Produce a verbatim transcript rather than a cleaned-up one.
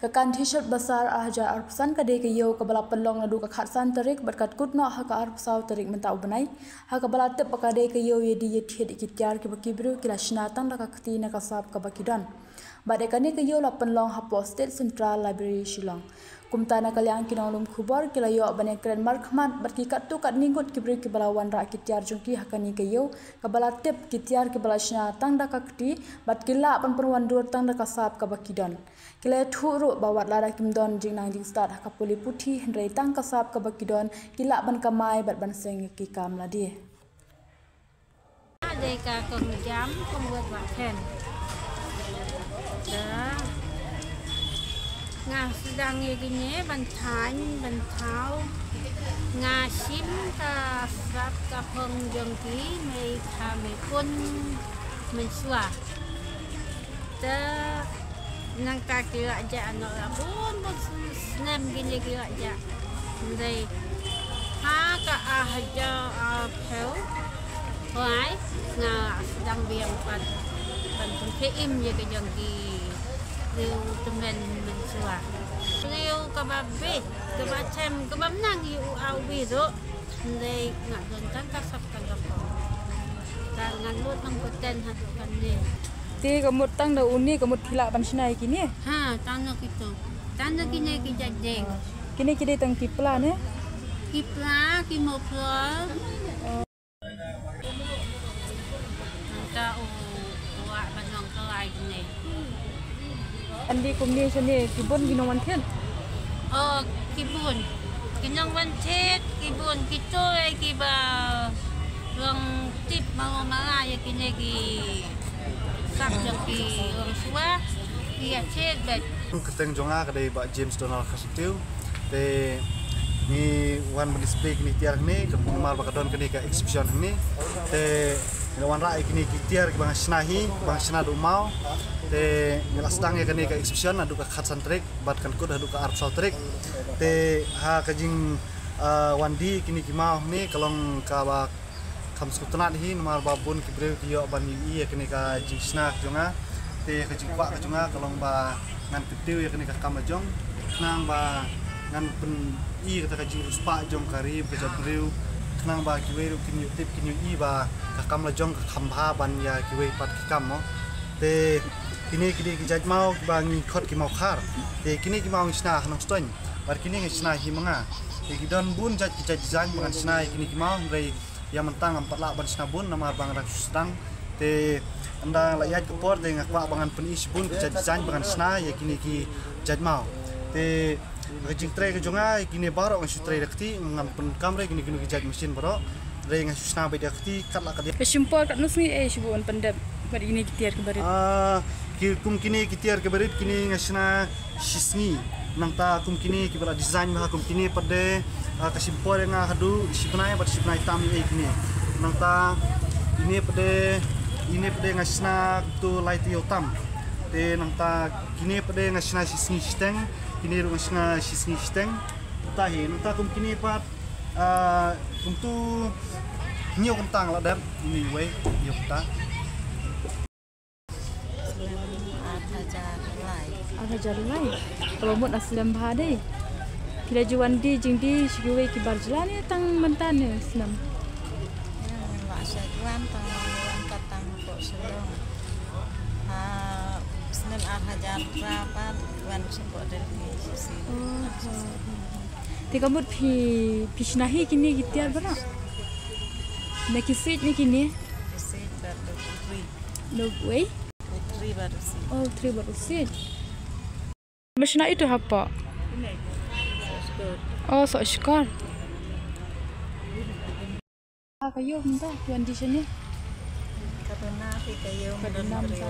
Ka Kandhi Shad Basar ar hajar arphew san ka dei ka ïew kaba la pynlong naduh ka khatsan tarik bad ka kut noh ha ka arphew saw tarik mynta u bnai, ha kaba la tip ba ka dei ka ïew ïadie ïathied ïa ki tiar kiba ki briew ki la shna tang da ka kti na ka sap kaba ki don. Bad ïa kane ka ïew la pynlong hapoh State Central Library Shillong. Kumta na ka liang ki nonglum khubor ki la ïoh ban ïakren markhmat bad ki katto katne ngut ki briew kiba la wanrah ki tiar jong ki ha kane ka ïew kaba la tip ki tiar kiba la shna tang da ka kti bad ki lah ban pynwandur tang da ka sap kaba ki don. Ki la ïathuh ruh ba wat lada kim don jingnang jingstad ha ka pule puthi hynrei tang ka sap kaba ki don ki lah ban kamai bad ban seng ïa ki kam lade. Dei ka kong jam kong wet wa them. Te nga sdang ïa kine ban thaiñ ban thaw. Nga shim ka sap ka phong jong ki mei kha mei pun mynshuwa. Te nangta ki la jah noh la bun bun snem kine ki la jah. Hynrei ha ka ar hajar arphew hynrei nga sdang biang pat ban pynkhie im ïa ka jong ki briew tymmen mynshuwa. Briew kaba bit kaba chem kaba mnang ïa u au bi ruh. Hynrei nga don tang ka sap tang ka phong. Tang ngan lut nang peten haduh kane. Te ka mut tang da une ka mut phi lah ban shna ïa kine? Ha, tang na kito. Tang na kine ki jait deng. Kine ki dei tang ki pla ne? Ki pla, ki mopla. Nangta u, u wah ban long kalai kine. Andi kumne shane ki bun ki nongwan thied. Oh, ki bun. Ki nongwan thied, ki bun, kito kiba long tip mala mala ïa kine ki sap jong ki long shuwa, ki ïa thied bad. Ka kyrteng jong nga ka dei Bah James Donald Kharsyntiew. Te ngi wan ban display kine ki tiar hangne, ka namar ba ka don kane ka exhibition hangne. Te ngi la wanrah ïa kine ki tiar kiba nga shna hi, ba nga shna da u maw. Te ngi la sdang ïa kane ka exhibition naduh ka khatsan tarik bad kan kut haduh ka arphew saw tarik. Te ha ka jing, ah, wan die kine ki maw hangne ka long kaba kham sngewtynnat hi namar ba bun ki briew ki ïoh ban ïohi ïa kane ka jingshna ka jong nga. Te ka jingkwah ka jong nga ka long ba ngan kyntiew ïa kane ka kam la jong khnang ba ngan pyni kata ka jingriewspah jong ka ri ka jaitbynriew khnang ba kiwei ruh kin ïoh tip kin ïohi ba ka kam la jong ka kham bha ban ïa kiwei pat ki kam mo. Te kine ki dei ki jait maw kiba ngi khot ki maw khar. Te kine ki maw ngi shna ha Nongstoiñ bad kine ngi shna hi ma nga. Te ki don bun jait ki jait design ba ngan shna ïa kine ki maw hynrei ïa mynta ngam pat lah ban shna bun namar ba nga dang shu sdang. Te ynda la ïaid ka por te nga kwah ba ngan pyni shibun ki jait design ba ngan shna ïa kine ki jait maw. Te ka jingtrei ka jong nga ïa kine baroh nga shu trei da kti, ngam pyndonkam re kine kine ki jait machine baroh. Re nga shu shna beit da kti kat la ka dei. Ka shim por katno sngi eh shibun pyndep bad kine ki tiar kiba rit? Ah, ki kum kine ki tiar kiba rit kine nga shna shi sngi. Nangta kum kine kiba la design bha kum kine pat de, ah, ka shim por ïa nga haduh shi bnai bad shi bnai tam ïa kine. Nangta ine pat de, ine pat de nga shna tu lai taïew tam. Te nangta kine pat de nga shna shi sngi shiteng, kine ruh nga shna shi sngi shiteng. Ta hi nangta kum kine pat, ah, kum tu hynñiew kynta la dep, ine wei hynñiew kynta. Slem ar hajar lai. Ar hajar lai. Kaba mut a slem bha dei. Ki la ju wan die jingdie sha kiwei ki bar jylla ne tang mynta ne snem? Ïa, ngim lah shet wan tang wan ka tang hapoh Shillong. Ha snem ar hajar phra pat wan sha hapoh Delhi shisien. Oh, oh, oh. Te ka mut phi, phi shna hi kine ki tiar baroh? Na ki siej ne kine? Ki siej bad three. No way. Three bad u siej. Oh, three bad u siej. Me shna ito hapoh? Oh, soh shkor. Ah, ka ïew mynta, wan die shane. Ka duna phi ka ïew. Ka duna mynta.